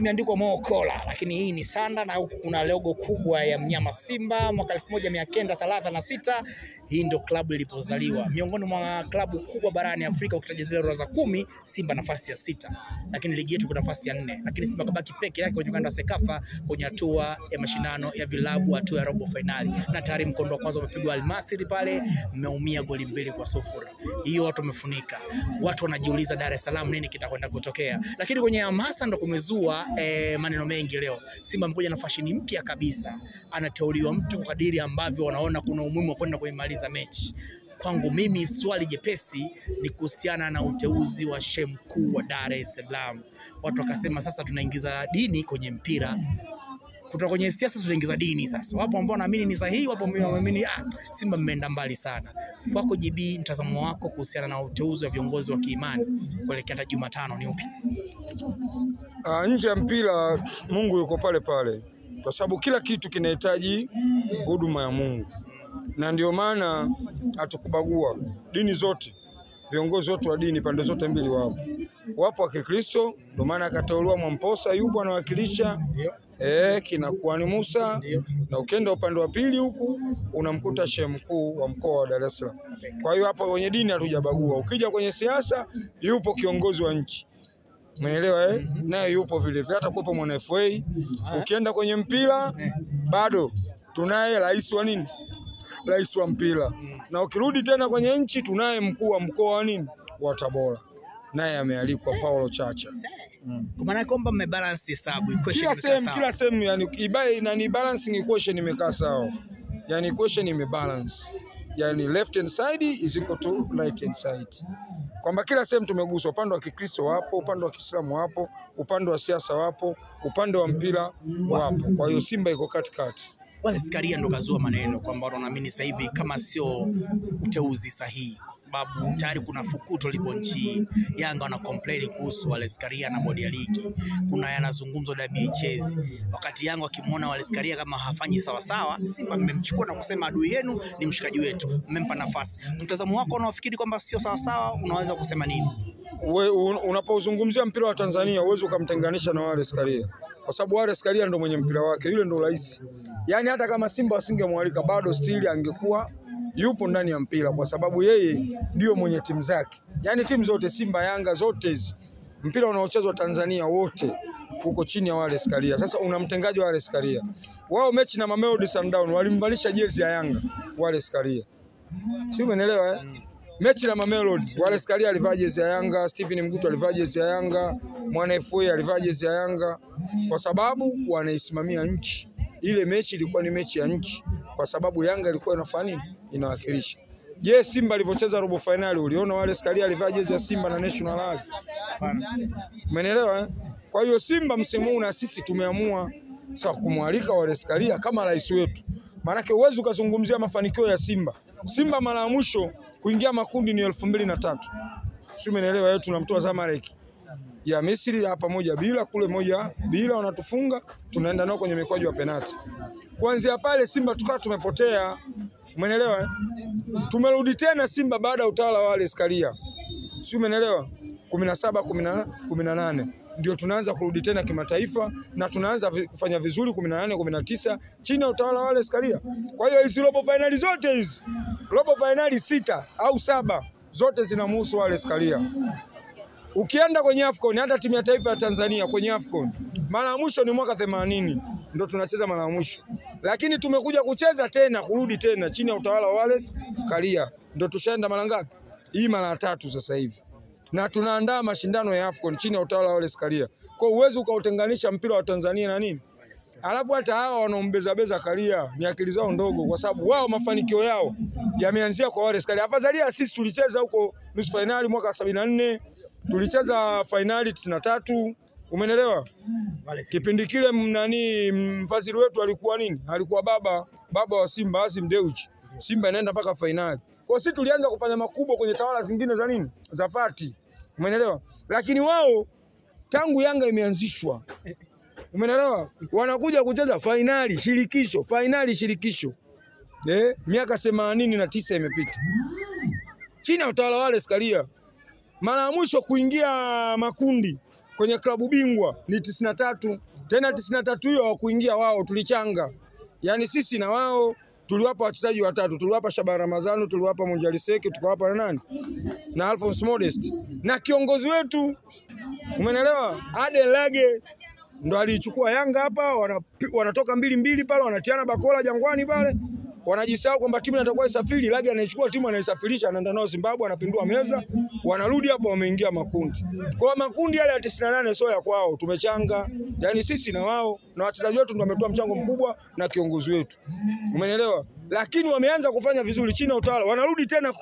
imeandikwa Mo Kola, lakini hii ni sanda na huku kuna logo kubwa ya mnyama Simba mwaka 1936. Hii ndio klabu ilipozaliwa. Miongoni mwa klabu kubwa barani Afrika, ukitaja zile orodha 10, Simba nafasi ya 6. Lakini ligi yetu kuna nafasi ya 4. Lakini Simba kabaki peke yake kwenye ukanda wa Sekafa kwenye hatua ya mashindano ya vilabu, hatua ya robo finali. Na tayari mkondo wa kwanza umepigwa Almasiri pale, mmeumia goli 2-0. Hiyo watu wamefunika. Watu wanajiuliza Dar es Salaam nini kitakwenda kutokea. Lakini kwenye hamasa ndo kumezua maneno mengi leo. Simba amekuja na fashion mpya kabisa. Anateuliwa mtu kwa kadiri ambavyo wanaona kuna umuhimu wa kwenda kuimaliza mechi. Kwangu mimi swali jepesi ni kuhusiana na uteuzi wa shehe mkuu wa Dar es Salaam. Watu wakasema sasa tunaingiza dini kwenye mpira. Kutoka kwenye siasa tunaingiza dini sasa. Wapo ambao wanaamini ni sahihi, wapo ambao wanaamini Simba mmeenda mbali sana. Kwako JB, mtazamo wako kuhusiana na uteuzi wa viongozi wa kiimani kuelekea hata Jumatano ni upi? Nje ya mpira Mungu yuko pale pale, kwa sababu kila kitu kinahitaji huduma ya Mungu. Na ndio maana hatukubagua dini zote, viongozi wote wa dini pande zote mbili wapo. Wapo wa Kikristo, ndio maana akateuliwa Mwamposa, yupo anawakilisha kina Kuhani Musa, na ukienda upande wa pili huku unamkuta shehe mkuu wa mkoa wa Dar es Salaam. Kwa hiyo hapa kwenye dini hatujabagua. Ukija kwenye siasa yupo kiongozi wa nchi. Umeelewa eh? Naye yupo vile vile, hata kuwepo mwana FA. Ukienda kwenye mpira bado tunaye rais wa nini? Rais wa mpira. Na ukirudi tena kwenye nchi tunaye mkuu wa mkoa wa nini? Wa Tabora. Naye amealikwa Paulo Chacha. Kwa maana kwamba mmebalance hesabu equation imekaa sawa. Kila sehemu yani ibaye na ni balancing equation imekaa sawa. Yani equation imebalance. Yani left hand side is equal to right hand side. Kwamba kila sehemu tumeguswa, upande wa Kikristo wapo, upande wa Kiislamu wapo, upande wa siasa wapo, upande wa mpira wapo. Kwa hiyo Simba iko katikati. Wallace Karia ndo kazua maneno kwamba wanaamini sasa hivi kama sio uteuzi sahihi, kwa sababu tayari kuna fukuto lipo nchi. Yanga wana complain kuhusu Wallace Karia na bodi ya ligi, kuna yanazungumzwa WHS. Wakati Yanga wakimuona Wallace Karia kama hafanyi sawa sawa, Simba mmemchukua na kusema adui yenu ni mshikaji wetu, mmempa nafasi. Mtazamo wako unaofikiri kwamba sio sawa sawa, unaweza kusema nini? Unapozungumzia mpira wa Tanzania huwezi ukamtenganisha na Wallace Karia, kwa sababu Wallace Karia ndo mwenye mpira wake, yule ndo rais. Yani hata kama Simba wasingemwalika bado still angekuwa yupo ndani ya mpira, kwa sababu yeye ndio mwenye timu zake. Yani timu zote Simba, Yanga zote hizi, mpira unaochezwa Tanzania wote uko chini ya Wallace Karia. Sasa unamtengaje Wallace Karia? Wao mechi na Mamelodi Sundowns walimvalisha jezi ya Yanga Wallace Karia. Si umeelewa eh? Mechi na Mamelodi, Wallace Karia alivaa jezi ya Yanga, Steven Mguto alivaa jezi ya Yanga, Mwana FA alivaa jezi ya Yanga, kwa sababu wanaisimamia nchi. Ile mechi ilikuwa ni mechi ya nchi, kwa sababu Yanga ilikuwa inafanya nini? Inawakilisha. Je, Simba alivyocheza robo finali uliona Wallace Karia alivaa jezi ya Simba na National League? Umeelewa eh? Kwa hiyo Simba msimu huu na sisi tumeamua sasa kumwalika Wallace Karia kama rais wetu. Maana yake uwezo ukazungumzia mafanikio ya Simba. Simba mara ya mwisho kuingia makundi ni 2003. Sio, umeelewa? Yetu tunamtoa Zamalek ya Misri hapa 1-0, kule 1-0 wanatufunga, tunaenda nao kwenye mikwaju ya penalti. Kuanzia pale Simba tukawa tumepotea. Umeelewa eh? Tumerudi tena Simba baada ya utawala wa Wallace Karia. Sio, umeelewa? 17 18 ndio tunaanza kurudi tena kimataifa na tunaanza kufanya vizuri 18 19 chini ya utawala wa Wallace Karia. Kwa hiyo hizi robo finali zote hizi, robo finali 6 au 7 zote zinamhusu Wallace Karia. Ukienda kwenye AFCON, hata timu ya taifa ya Tanzania kwenye AFCON mara ya mwisho ni mwaka 80 ndio tunacheza mara ya mwisho. Lakini tumekuja kucheza tena kurudi tena chini ya utawala wa Wallace Karia. Ndio tushaenda mara ngapi? Hii mara 3 sasa hivi. Na tunaandaa mashindano ya AFCON chini ya utawala wa Wallace Karia. Kwa uwezo ukautenganisha mpira wa Tanzania na nini? Alafu hata hawa wanaombeza beza Karia ni akili zao ndogo, kwa sababu wao mafanikio yao yameanzia kwa Wallace Karia. Afadhali sisi tulicheza huko nusu finali mwaka 74, tulicheza finali 93, umeelewa? Kipindi kile nani mfadhili wetu alikuwa nini? Alikuwa baba wa Simba Azim Dewji. Simba inaenda mpaka finali. Kwa sisi tulianza kufanya makubwa kwenye tawala zingine za nini? Za Fati. Umeelewa? Lakini wao tangu Yanga imeanzishwa, umeelewa? Wanakuja kucheza finali shirikisho, finali shirikisho. Miaka 89 imepita. Chini ya utawala wa Wallace Karia. Mara ya mwisho kuingia makundi kwenye klabu bingwa ni 93. Tena 93 hiyo hawakuingia wao, tulichanga. Yaani sisi na wao tuliwapa wachezaji watatu, tuliwapa Shaban Ramadhani, tuliwapa Munjali Seki, tukawapa na nani? Na Alphonse Modest. Na kiongozi wetu, umeelewa? Aden Lage ndo aliichukua Yanga hapa, wanatoka 2-2 pale, wanatiana bakola Jangwani pale. Wanajisahau kwamba timu inatakuwa isafiri. Lage anaichukua timu anaisafirisha, anaenda nao Zimbabwe, anapindua meza, wanarudi hapo wameingia makundi. Kwa makundi yale ya 98 sio ya kwao, tumechanga. Yaani sisi na wao na wachezaji wetu ndio wametoa mchango mkubwa na kiongozi wetu. Umeelewa? Lakini wameanza kufanya vizuri chini ya utawala. Wanarudi tena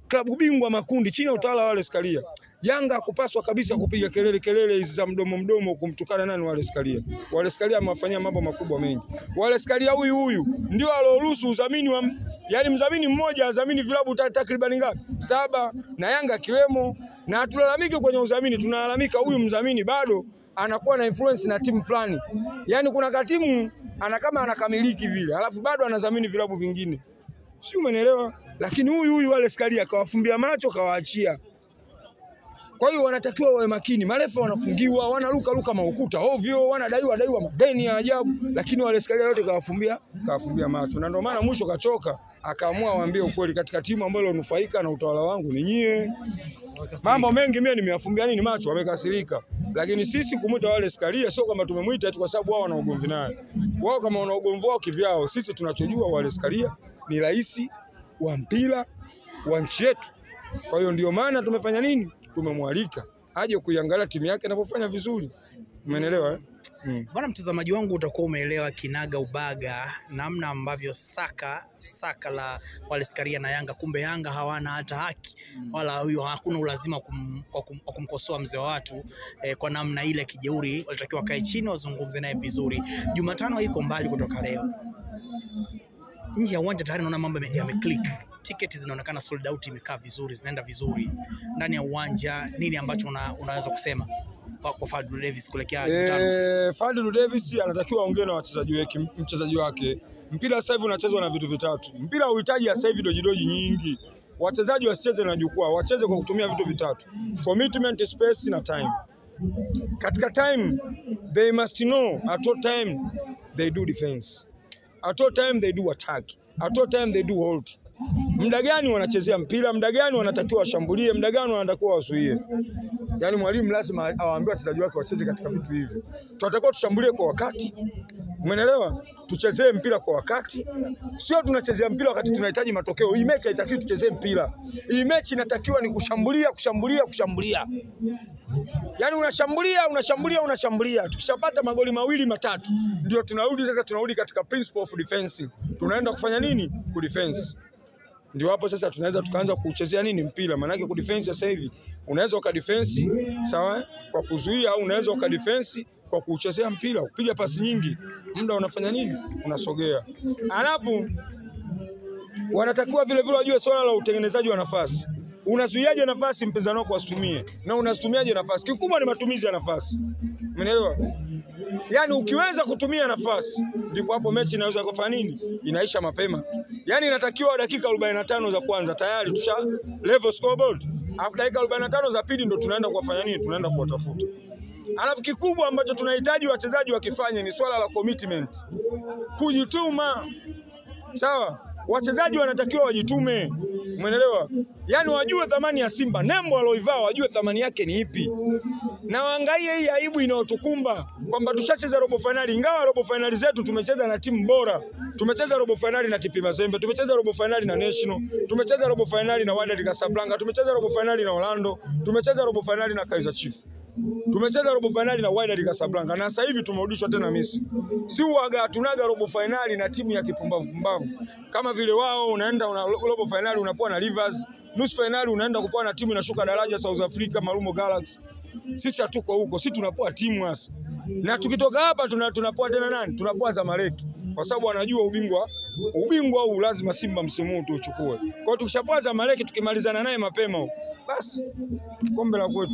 klabu bingwa makundi chini ya utawala wa Wallace Karia. Yanga hakupaswa kabisa kupiga kelele kelele hizi za mdomo mdomo kumtukana nani Wallace Karia. Wallace Karia amewafanyia mambo makubwa mengi. Wallace Karia huyu huyu ndio alioruhusu udhamini wa, yani mdhamini mmoja adhamini vilabu takriban ngapi? 7 na Yanga kiwemo. Na hatulalamiki kwenye udhamini, tunalalamika huyu mdhamini bado anakuwa na influence na timu fulani. Yani kuna katimu ana kama anakamiliki vile, alafu bado anadhamini vilabu vingine. Si umeelewa? Lakini huyu huyu Wallace Karia kawafumbia macho kawaachia. Kwa hiyo wanatakiwa wawe makini. Marefa wanafungiwa, wanaruka ruka maukuta ovyo, wanadaiwa daiwa madeni ya ajabu, lakini Wallace Karia yote kawafumbia macho. Na ndio maana mwisho kachoka, akaamua waambie ukweli, katika timu ambayo ilonufaika na utawala wangu ni nyie. Mambo mengi mimi nimeyafumbia nini macho, wamekasirika. Lakini sisi kumuita Wallace Karia sio kama tumemuita eti kwa sababu wao wana ugomvi naye. Wao kama wana ugomvi wao kivyao, sisi tunachojua Wallace Karia ni rais wa mpira wa nchi yetu. Kwa hiyo ndio maana tumefanya nini? Tumemwalika aje kuiangalia timu yake inapofanya vizuri. Umeelewa eh? Bwana mtazamaji wangu, utakuwa umeelewa kinaga ubaga namna ambavyo saka la Wallace Karia na Yanga, kumbe Yanga hawana hata haki wala huyo hakuna ulazima wa kumkosoa mzee wa watu kwa namna ile kijeuri. Walitakiwa kae chini wazungumze naye vizuri. Jumatano iko mbali kutoka leo. Nje ya uwanja tayari naona mambo yameclick. Tiketi zinaonekana sold out, imekaa vizuri, zinaenda vizuri. Ndani ya uwanja nini ambacho unaweza kusema kwa Fadlu Davis kuelekea Jumatano? Fadlu Davis anatakiwa aongee na wachezaji wake, mchezaji wake. Mpira sasa hivi unachezwa na vitu vitatu. Mpira hauhitaji sasa hivi dojidoji nyingi. Wachezaji wasicheze na jukwaa, wacheze kwa kutumia vitu vitatu: commitment, space na time. Katika time they must know at what time they do defense, at what time they do attack, at what time they do hold. Muda gani wanachezea mpira, muda gani wanatakiwa washambulie, muda gani wanatakiwa wazuie. Yaani mwalimu lazima awaambie wachezaji wake wacheze katika vitu hivi. Tunatakiwa tushambulie kwa wakati. Umeelewa? Tuchezee mpira kwa wakati. Sio tunachezea mpira wakati tunahitaji matokeo. Hii mechi haitakiwi tuchezee mpira. Hii mechi inatakiwa ni kushambulia, kushambulia, kushambulia. Yaani unashambulia, unashambulia, unashambulia. Tukishapata magoli 2 3 ndio tunarudi sasa, tunarudi katika principle of defense. Tunaenda kufanya nini? Ku defense. Ndio hapo sasa tunaweza tukaanza kuchezea nini mpira. Maana yake ku defense sasa hivi unaweza uka defense sawa kwa kuzuia, au unaweza uka defense kwa kuchezea mpira, kupiga pasi nyingi. Muda unafanya nini? Unasogea. Alafu wanatakiwa vile vile wajue swala la utengenezaji wa nafasi. Unazuiaje nafasi mpinzani wako asitumie, na unazitumiaje nafasi? Kikubwa ni matumizi ya nafasi. Umeelewa? Yaani ukiweza kutumia nafasi ndipo hapo mechi inaweza kufanya nini? Inaisha mapema. Yaani inatakiwa dakika 45 za kwanza tayari tusha level scoreboard. Alafu dakika 45 za pili ndo tunaenda kuwafanya nini? Tunaenda kuwatafuta. Alafu kikubwa ambacho tunahitaji wachezaji wakifanye ni swala la commitment. Kujituma. Sawa? Wachezaji wanatakiwa wajitume. Umeelewa? Yaani wajue thamani ya Simba, nembo aloivaa wajue thamani yake ni ipi. Na waangalie hii aibu inayotukumba kwamba tushacheza robo finali, ingawa robo finali zetu tumecheza na timu bora. Tumecheza robo finali na TP Mazembe, tumecheza robo finali na National, tumecheza robo finali na Wydad Casablanca, tumecheza robo finali na Orlando, tumecheza robo finali na Kaizer Chiefs. Tumecheza robo finali na Wydad Casablanca na sasa hivi tumerudishwa tena Misri. Si uaga tunaga robo finali na timu ya kipumbavu pumbavu. Kama vile wao unaenda una robo finali unapoa na Rivers, nusu finali unaenda kupoa na timu inashuka daraja South Africa Marumo Galaxy. Sisi hatuko huko, sisi tunapoa timu hasa. Na tukitoka hapa tunapoa tena nani? Tunapoa Zamalek. Kwa sababu wanajua ubingwa huu lazima Simba msimu huu tuuchukue. Kwa hiyo tukishapoa Zamalek tukimalizana naye mapema basi kombe la kwetu.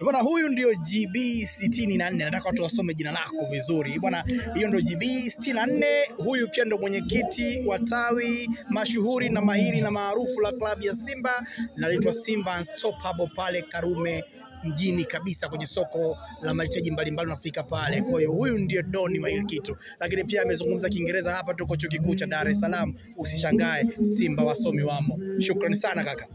Bwana huyu ndio GB 64. Nataka watu wasome jina lako vizuri. Bwana hiyo ndio GB 64. Huyu pia ndio mwenyekiti wa tawi mashuhuri na mahiri na maarufu la klabu ya Simba linaloitwa Simba Unstoppable pale Karume mjini kabisa kwenye soko la mahitaji mbalimbali, unafika pale. Kwa hiyo huyu ndiye doni wa hili kitu, lakini pia amezungumza Kiingereza hapa. Tuko chuo kikuu cha Dar es Salaam, usishangae Simba wasomi wamo. Shukrani sana kaka.